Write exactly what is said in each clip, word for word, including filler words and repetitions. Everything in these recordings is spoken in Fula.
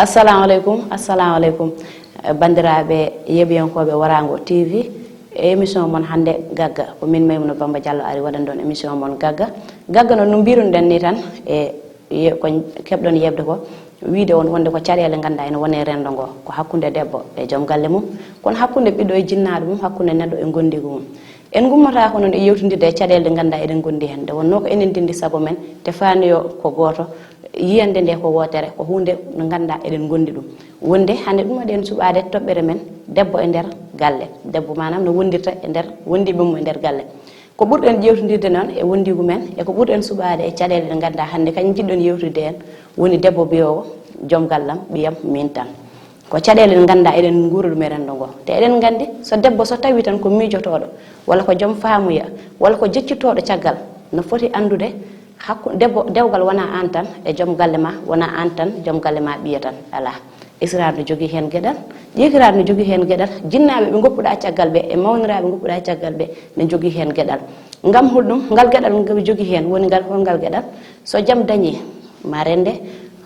Assalamu aleykum, assalamu aleykum. Eh, banndiraaɓe yeɓiyankooɓe Waraango T V, e émission mon hannde Gagga, ko min Maimouna Bamba Diallo ari waɗande on émission mon Gagga. Gagga noon no mbirunoɗen ni tan, e ye-, ko keɓɗon yeɓde ko, wiide on wonde ko caɗeele ngannduɗaa ene wone renndo ngo, ko hakkunde debbo e joom galle mum, kono hakkunde ɓiɗɗo e jinnaaɗo mum, hakkunde neɗɗo e ngonndiigu mum. En ngummotaako noon e yewtindirde e caɗeele ɗe ngannduɗaa eɗen ngondi heen. Nde wonnoo ko enen ndenndi sago men, te faandoyo ko gooto, yiyannde nde ko wootere, ko huunde nde ngannduɗaa eɗen ngondi ɗum. Wonde hannde ɗum waɗi en suɓaade toɓɓere men, debbo e nder galle. Debbo maanaam no wondirta e nder wondiiɓe mum e nder galle. Ko ɓurɗen ƴeewtondirde noon e wondiigu men, e ko ɓurɗen suɓaade e caɗeele ɗe ngannduɗaa hannde kañum njiɗɗon yewtidde en, woni debbo mbiyoowo, "Joom gallam, ɓiyam, miin tan." Ko caɗeele ɗe ngannduɗaa eɗen nguura ɗum e renndo ngo. Te eɗen nganndi, so debbo so tawi tan ko miijotooɗo, walla ko joom faamuya, walla ko jeccitooɗo caggal, no foti anndude hakku-, debbo, dewgal wonaa aan tan e joom galle ma, wonaa aan tan joom galle ma ɓiya tan, alaa. Esiraaɓe no jogii heen geɗal, ƴeekiraaɓe no jogii heen geɗal, jinnaaɓe ɓe ngoppuɗaa caggal ɓe e mawniraaɓe ngoppuɗaa caggal ɓe no jogii heen geɗal. Ngam holɗum? Ngal geɗal ngal ɓe jogii heen woni ngal, hol ngal geɗal? So jam dañii, ma rennde.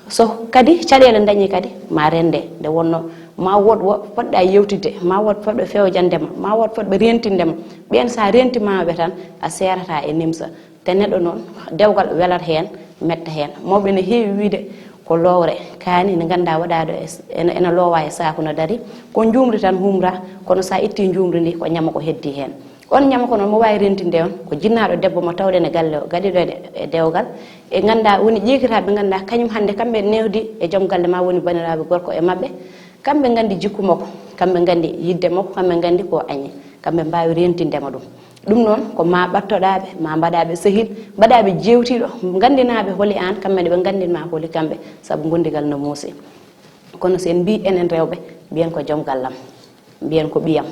So kadi caɗeele dañii kadi, ma rennde. Nde wonnoo ma wood wo poɗɗaa yewtidde, ma wood poɗɗo fewjande ma, ma wood poɗɓe rentinde ma. Ɓeen so a rentimaama ɓe tan, a seerataa e nimsa. Te neɗɗo noon, dewgal welat heen, metta heen. Mawɓe ne heewi wiyde ko lowre, kaani nde ngannduɗaa waɗaaɗo e s-, ena, ena loowa e saaku no darii, ko njuumri tan humra, kono so a ittii njuumri ndi, ko ñama ko heddii heen. On ñama ko noon mo waawi rentinde on, ko jinnaaɗo debbo mo tawɗen e galle o, gaɗiiɗo e, e dewgal, e ngannduɗaa woni ƴeekiraaɓe ngannduɗaa kañum hannde kamɓe nehdi e joom galle ma woni bandiraaɓe gorko e maɓɓe, kamɓe nganndi jikku makko, kamɓe nganndi yidde makko, kamɓe nganndi ko añi, kamɓe mbaawi rentinde ma ɗum. Ɗum noon ko ma ɓattoɗaaɓe, ma mbaɗaaɓe sehil, mbaɗaaɓe jeewtiiɗo, nganndinaaɓe holi aan, kamɓe ne ɓe nganndin ma holi kamɓe, sabu ngonndigal no muusi. Kono so en mbii enen rewɓe, mbiyen ko joom gallam, mbiyen ko ɓiyam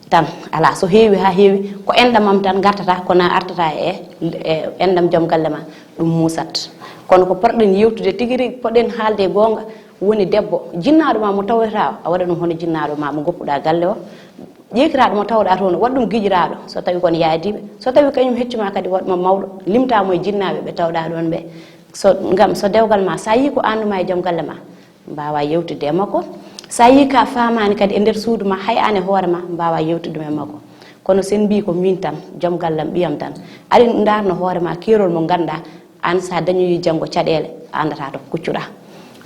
tan. Alaa, so heewi haa heewi, ko enɗam am tan ngartata, kono a artata e, e enɗam joom galle ma, ɗum muusat. Kono ko poɗɗen yewtude tigi rigi, poɗɗen haalde e goonga, woni debbo, jinnaaɗo ma mo tawata a waɗa ɗum hono jinnaaɗo ma mo ngoppuɗaa galle o, ƴeekiraaɗo mo tawɗaa toon, waɗ ɗum giƴiraaɗo, so tawi kon yaadiiɓe, so tawi kañum heccu ma kadi, waɗ mo mawɗo, limtaa mo e jinnaaɓe ɓe tawɗaa ɗoon ɓe. So, ngam so dewgal ma, so a yii ko aan ɗum e joom galle ma, mbaawa yewtidde e makko. So a yii ka faamaani kadi e nder suudu ma, hay aan e hoore ma, mbaawa yewtidde ɗum e makko. Kono so en mbii ko miin tan, joom gallam, ɓiyam tan, aɗa ndaarno hoore ma keerol mo ngannduɗaa, aan so a dañoyi janngo caɗeele, a anndataa to kuccuɗaa.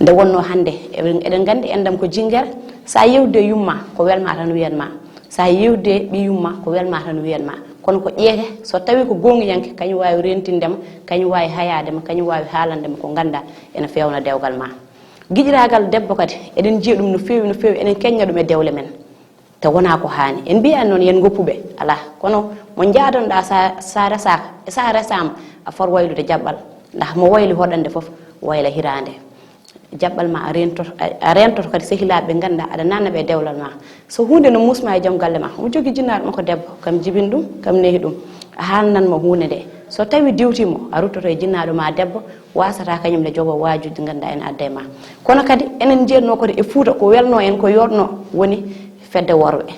Nde wonnoo hannde, eɗen, eɗen nganndi enɗam ko jinngere, so a yewtidii e yumma, ko welma tan wiyan ma. So a yewtidii e ɓiyumma, ko welma tan wiyan ma. Kono ko ƴeete, so tawii ko goongiyanke, kañum waawi rentinde ma, kañum waawi hayaade ma, kañum waawi haalande ma ko ngannduɗaa ene feewna dewgal ma. Giƴiraagal debbo kadi, eɗen njiya ɗum no feewi, no feewi, eɗen keñña ɗum e dewle men. Te wonaa ko haani. En mbiyaani noon yen ngoppuɓe, alaa. Kono mo njaadonɗaa, sa, sa resaaka, e sa resaama, a fot waylude jaɓɓal. Ndax mo wayli hoɗande fof, wayla hiraande. Jaɓɓal ma a reentoto, a, a reentoto kadi sehilaaɓe ɓe ngannduɗaa aɗa naatna ɓe e dewlal ma. So huunde no muusma e joom galle ma, omo jogii jinnaaɗo makko debbo, kam jibini ɗum, kam nehi ɗum. A haalnan mo huunde nde. So tawii diwtii mo, a ruttoto e jinnaaɗo ma debbo, waasata kañum ne jogoo waajuuji ɗi ngannduɗaa ene adda e ma. Kono kadi, enen njiyatnoo kadi e Fuuta, ko welnoo en, ko yooɗnoo, woni fedde worɓe.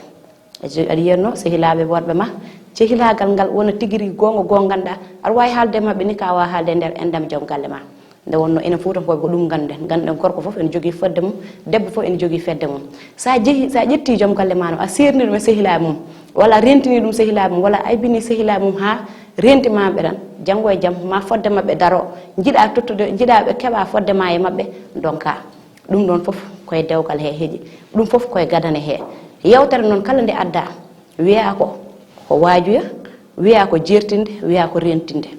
Aɗa yiyatnoo sehilaaɓe worɓe ma, sehilaagal ngal wona tigi rigi goonga, goonga ngannduɗaa, aɗa waawi haalde e maɓɓe ni, ka waawa haalde e nder enɗam joom galle ma. Nde wonnoo enen Fuutankooɓe ko ɗum ngannduɗen. Ngannduɗen gorko fof ene jogii fedde mum, debbo fof ene jogii fedde mum. So a jehi, so a ƴettii joom galle ma no, a seerni ɗum e sehilaaɓe mum, walla a rentini ɗum sehilaaɓe mum, walla a aybini sehilaaɓe mum haa renti ma ɓe tan, janngo e jam ma fodde maɓɓe daroo, njiɗaa tottude, njiɗaa ɓe keɓa fodde ma e maɓɓe, ndonkaa. Ɗum ɗoon fof koye dewgal he heƴi, ɗum fof koye gadane he. Yewtere noon kala nde addaa, wiyaa ko, ko waajuya, wiyaa ko jeertinde, wiyaa ko rentinde.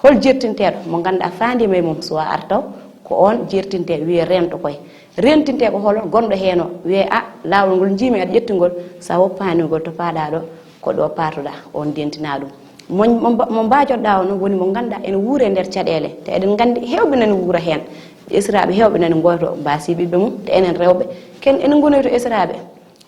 Hol jeertinteeɗo mo ngannduɗaa faandiima e mum, so a artaw, ko oon jeertintee, wiyee reento koye. Rentintee ko holo gonɗo heen o, wiyee a, laawol ngol njiimi aɗa ƴetti ngol, so a woppaani ngol to paaɗaa ɗo, ko ɗo paatoɗaa, oon ndentinaa ɗum. Mo, mo mba-, mo mbaajoɗaa o noon woni mo ngannduɗaa ene wuura e nder caɗeele, te eɗen nganndi heewɓe nani wuura heen. Esiraaɓe heewɓe nani ngoyto mbaasi ɓiɓɓe mum, te enen rewɓe, ken ene ngonoyto esiraaɓe.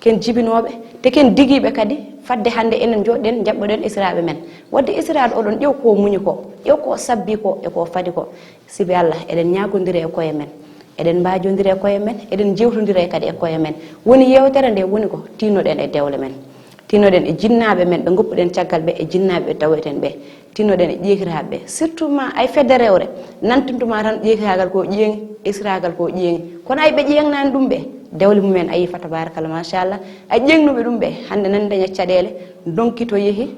Ken jibinooɓe, te ken digiiɓe kadi, fadde hannde enen njooɗɗen, njaɓɓoɗen esiraaɓe men. Waɗde esiraaɗo oɗon, ƴeew ko muñi ko, ƴeew ko sabbi ko, e ko fadi ko. Sibi Allah, eɗen ñaagondira e koye men, eɗen mbaajondira e koye men, eɗen njeewtondira kadi e koye men. Woni yeewtere nde woni ko tinnoɗen e dewle men, tinnoɗen e jinnaaɓe men ɓe ngoppuɗen caggal ɓe, e jinnaaɓe ɓe taweten ɓe. Tinnoɗen e ƴeekiraaɓe ɓe, surtout ma ay fedde rewre, nantintuma tan ƴeekiraagal ko ƴeeŋi, Isragal ko ƴeeŋi. Kono ay ɓe ƴeeŋnaani ɗum ɓe, dewle mumen a yii fa tabarakallah machallah. Ay ƴeeŋnuɓe ɗum ɓe, hannde nan daña caɗeele, ndonki to yehi,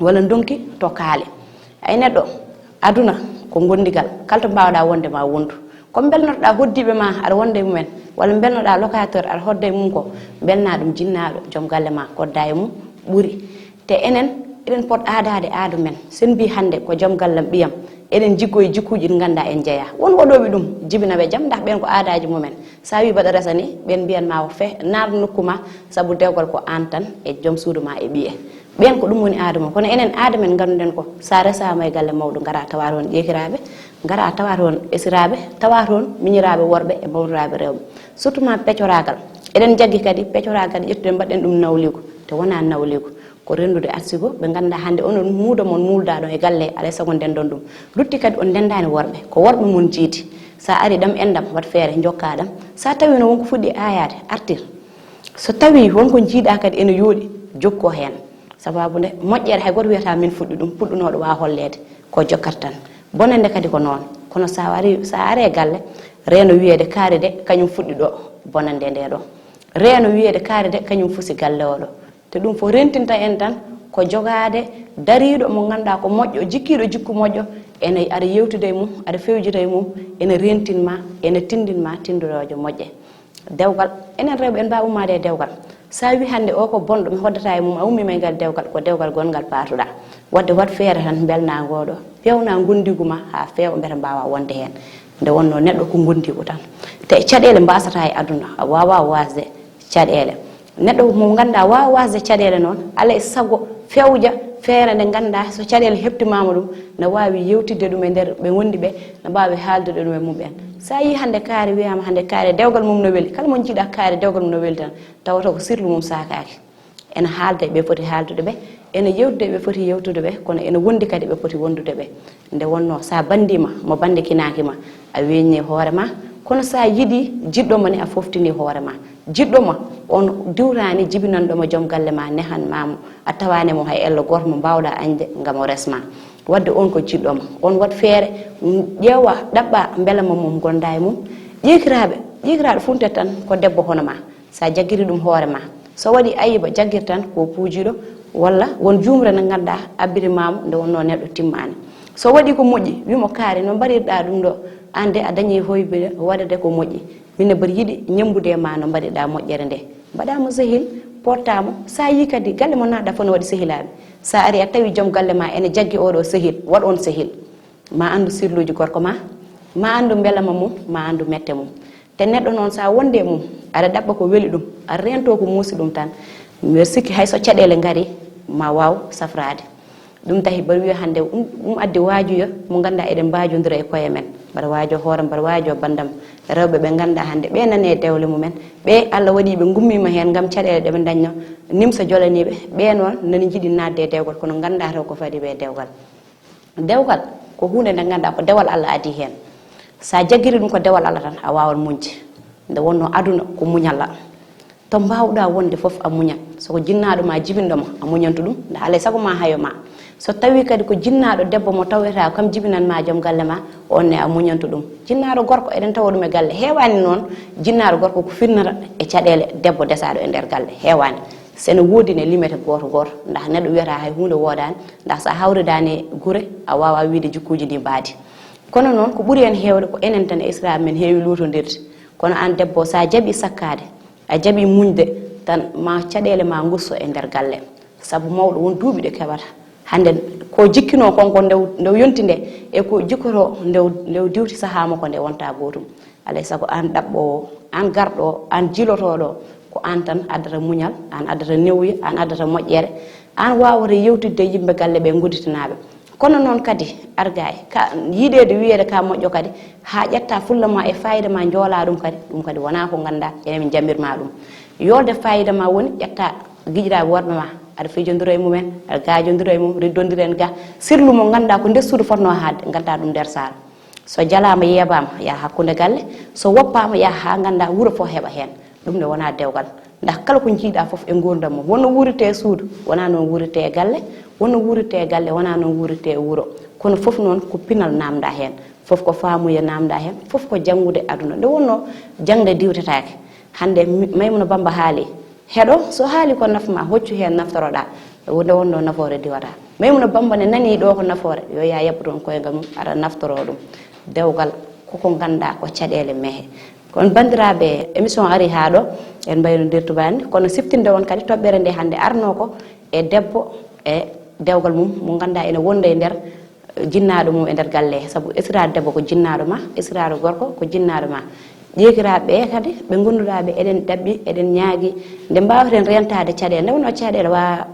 walla ndonki to kaali. Ay neɗɗo, aduna ko gondigal, kala to mbaawɗaa wonde ma wondu. Ko mbelnotoɗaa hoddiiɓe ma aɗa wonda e mumen, walla mbelnoɗaa locataire aɗa hodda e mum ko, mbelna ɗum jinnaaɗo, joom galle ma kodda e mum ɓuri. Te enen, eɗen pot aadaade aadu men. Sen mbii hannde ko joom gallam ɓiyam, eɗen jikkoye jikkuuji ɗi nganndaa en njeyaa. Won waɗooɓe ɗum, jibina ɓe jam, ndax ɓeen ko aadaaji mumen. So a wii mbaɗa resa ni, ɓeen mbiyan ma o fe, naar nokku ma, sabu dewgal ko aan tan e joom suudu ma e ɓiye. Ɓeen ko ɗum woni aada mum. Kono enen aada men ngannduɗen ko, so a resaama e galle mawɗo, ngara tawa toon ƴeekiraaɓe, ngara tawa toon esiraaɓe, tawa toon miñiraaɓe worɓe e mawriraaɓe rewɓe. Surtout ma peccoraagal. Eɗen jaggi kadi peccoraagal ƴettude mbaɗɗen ɗum nawliigu. Te wonaa nawliigu. Ko renndude arsigo, ɓe nganndaa hannde onon muudo mon muuldaa ɗon e galle, alay sago ndenndon ɗum. Lutti kadi on ndenndaani worɓe, ko worɓe mon jiidi. So a ari ɗam enɗam, waɗ feere njokkaa ɗam. So a tawii no won ko fuɗɗi aayaade, artir. So tawii won ko njiiɗaa kadi ene yooɗi, jokkoo heen. Sababu nde moƴƴere hay gooto wiyata min fuɗɗi ɗum, puɗɗunooɗo waawa holleede, ko jokkata tan. Bonannde kadi ko noon. Kono so a ari, so a ari e galle, reeno wiyeede kaari de, kañum fuɗɗi ɗo, bonannde nde ɗo. Reeno wiyeede kaari de, kañum fusi galle o ɗo. Te ɗum fof rentinta en tan ko jogaade dariiɗo mo ngannduɗaa ko moƴƴo, jikkiiɗo jikku moƴƴo, ene aɗa yewtida e mum, aɗa fewjida e mum, ene rentin ma, ene tindin ma tindorooje moƴƴe. Dewgal, enen rewɓe en mbaawa ummaade e dewgal. So a wii hannde o ko bonɗo, mi hoddata e mum, a ummiima e ngal dewgal, ko dewgal gonngal paatuɗaa. Waɗde waɗ feere tan mbelna ngoo ɗo, peewna ngonndiigu ma haa feewa mbete mbaawaa wonde heen. Nde wonnoo neɗɗo ko ngonndiigu tan. Te caɗeele mbaasataa e aduna, a waawaa waasde caɗeele. Neɗɗo mo ngannduɗaa waawa waasde caɗeele noon, alaa e sago fewja feere nde ngannduɗaa so caɗeele heɓtimaama ɗum, na waawi yewtidde ɗum e nder ɓe ngondi ɓe, na mbaawi haaldude ɗum e mum'en. So a yii hannde kaari wiyaama hannde kaari dewgal mum no weli, kala mo njiiɗaa kaari dewgal mum no weli tan, tawata ko sirlu mum saakaaki. Ene haalda e ɓe foti haaldude ɓe, ene yewtida e ɓe foti yewtude ɓe, kono ene wondi kadi ɓe foti wondude ɓe. Nde wonnoo, so a banndiima mo bannde kinaaki ma, a weeñni hoore ma, kono so a yiɗi jiɗɗo ma ne, a foftini hoore ma. Jiɗɗo ma on diwtaani jibinanɗo ma joom galle ma, nehan ma mo, a tawaani mo hay ello gooto mo mbaawɗaa añde ngam o resma. Waɗde on ko jiɗɗo ma, on waɗ feere, ƴeewa, ɗaɓɓa mbela ma mum gonda e mum. Ƴeekiraaɓe, ƴeekiraaɗo funte tan ko debbo hono ma. So a jaggiri ɗum hoore ma, so waɗi ayiba, jaggir tan ko puujiiɗo, walla won juumre nde ngannduɗaa abbiri ma mo, nde wonnoo neɗɗo timmaani. So waɗi ko moƴƴi, wi mo kaari, no mbaɗirɗaa ɗum ɗo? Aan de a dañii hoybude, waɗa de ko moƴƴi. Min ne mbaɗa yiɗi ñemmbude e ma no mbaɗirɗaa moƴƴere nde. Mbaɗaa mo sehil, potta mo. So a yii kadi galle mo naatɗaa fof no waɗi sehilaaɓe. So a ari a tawi joom galle ma ene jaggi oo ɗoo sehil, waɗ on sehil. Ma anndu sirluuji gorko ma, ma anndu mbela ma mum, ma anndu mette mum. Te neɗɗo noon, so a wonde e mum, aɗa ɗaɓɓa ko weli ɗum, aɗa reento ko muusi ɗum tan, mbeɗa sikki hay so caɗeele ngari, ma waaw safraade. Ɗum tahi mbaɗa wiya hannde, ɗum, ɗum addi waajuya mo ngannduɗaa eɗen mbaajondira e koye men. Mbaɗa waajo hoore, mbaɗa waajo banndam. Rewɓe ɓe ngannduɗaa hannde, ɓe nani e dewle mumen, ɓe Allah waɗi ɓe ngummiima heen ngam caɗeele ɗe ɓe ndañno, nimsa jolaniiɓe, ɓe noon nani njiɗi naatde e dewgal, kono ngannduɗaa taw ko fadi ɓe e dewgal. Dewgal ko huunde nde ngannduɗaa ko dewal Allah adii heen. So a jaggiri ɗum ko dewal Allah tan, a waawan muñde. Nde wonnoo aduna ko muñal. To mbaawɗaa wonde fof, a muñat. So ko jinnaaɗo ma jibinɗo ma, a muñantu ɗum, nde alaa e sago ma hayo ma. So tawii kadi ko jinnaaɗo debbo mo tawetee kam jibinan ma joom galle ma, oon ne a muñantu ɗum. Jinnaaɗo gorko, eɗen tawa ɗum e galle. Heewaani noon jinnaaɗo gorko ko finnata e caɗeele debbo desaaɗo e nder galle. Heewaani. So ene woodi ne limete gooto gooto, ndax neɗɗo wiyata hay huunde woodaani, ndax so a hawridaani e gure, a waawaa wiyde jikkuuji ɗii mbaadi. Kono noon, ko ɓuri en heewde ko enen tan e Israel men heewi luutondirde. Kono aan debbo, so a jaɓii sakkaade, a jaɓii muñde, tan ma caɗeele ma ngusso e nder galle. Sabu mawɗo won duuɓi ɗe keɓata. Hannde ko jikkinoo kon, ko nde o, nde o yonti nde, e ko jikkotoo nde o, nde o diwti sahaa makko nde wonta gootum. Alaa e sago aan ɗaɓɓoowo, aan garɗo, aan jilotooɗo, ko aan tan addata muñal, aan addata newuya, aan addata moƴƴere, aan waawata yewtidde e yimɓe galle ɓe, ngudditanaaɓe. Kono noon kadi, argaay, ka yiɗeede wiyeede ka moƴƴo kadi, haa ƴetta fulla ma e faayida ma njoolaa ɗum kadi, ɗum kadi wonaa ko ngannduɗaa ene min njamirma ɗum. Yoolde faayida ma woni ƴetta giƴiraaɓe worɓe ma, aɗa fijondira e mumen, aɗa gaajondira e mum, riddondira en ga, sirlu mo ngannduɗaa ko nder suudu fotnoo haaɗde, ngadda ɗum nder saal. So jalaama, yeebaama, yaha hakkunde galle, so woppaama, yaha haa ngannduɗaa wuro fof heɓa heen. Ɗum ne wonaa dewgal. Ndax kala ko njiiɗaa fof e nguurndam mum, wonno wuurirtee e suudu, wonaa noon wuurirtee e galle, wonno wuurirtee e galle, wonaa noon wuurirtee e wuro. Kono fof noon ko pinal naamndaa heen. Fof ko faamuya naamndaa heen, fof ko janngude aduna. Nde wonnoo jaŋde diwtetaake. Hannde Maymuna Bamba haali, heɗo, so haali ko nafa ma, hoccu heen naftoroɗaa. Nde wonnoo nafoore diwataa. Maymuna Bamba ne nanii ɗo ko nafoore, yo yaa yaɓɓu toon koyngal mum, ara naftoroo ɗum. Dewgal koko nganndaa ko caɗeele mehe. Kono banndiraaɓe, émission ari haa ɗo, en mbaynodir tubaani, kono siftinde on kadi toɓɓere nde hannde arnoo ko e debbo e dewgal mum mo nganndaa ene wonda e nder jinnaaɗo mum e nder galle he. Sabu esiraaɗo debbo ko jinnaaɗo ma, esiraaɗo gorko ko jinnaaɗo ma. Jeekiraaɓe ɓe kadi ɓe ngonnduɗaa ɓe eɗen ɗaɓɓi, eɗen ñaagi nde mbaaweten rentaade caɗeele. Nde wonnoo caɗeele waawa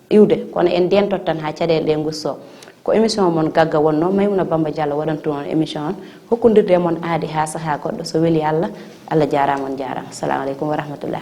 iwde, kono en ndeentot tan haa caɗeele ɗe ngusto. Ko émission mon Gagga wonnoo, Maymuna Bamba Diallo waɗantu on émission on, hokkondirde e mon aadi haa sahaa goɗɗo. So weli Allah, Allah jaaraama, on jaaraama. Assalamu aleykum wa rahmatullah.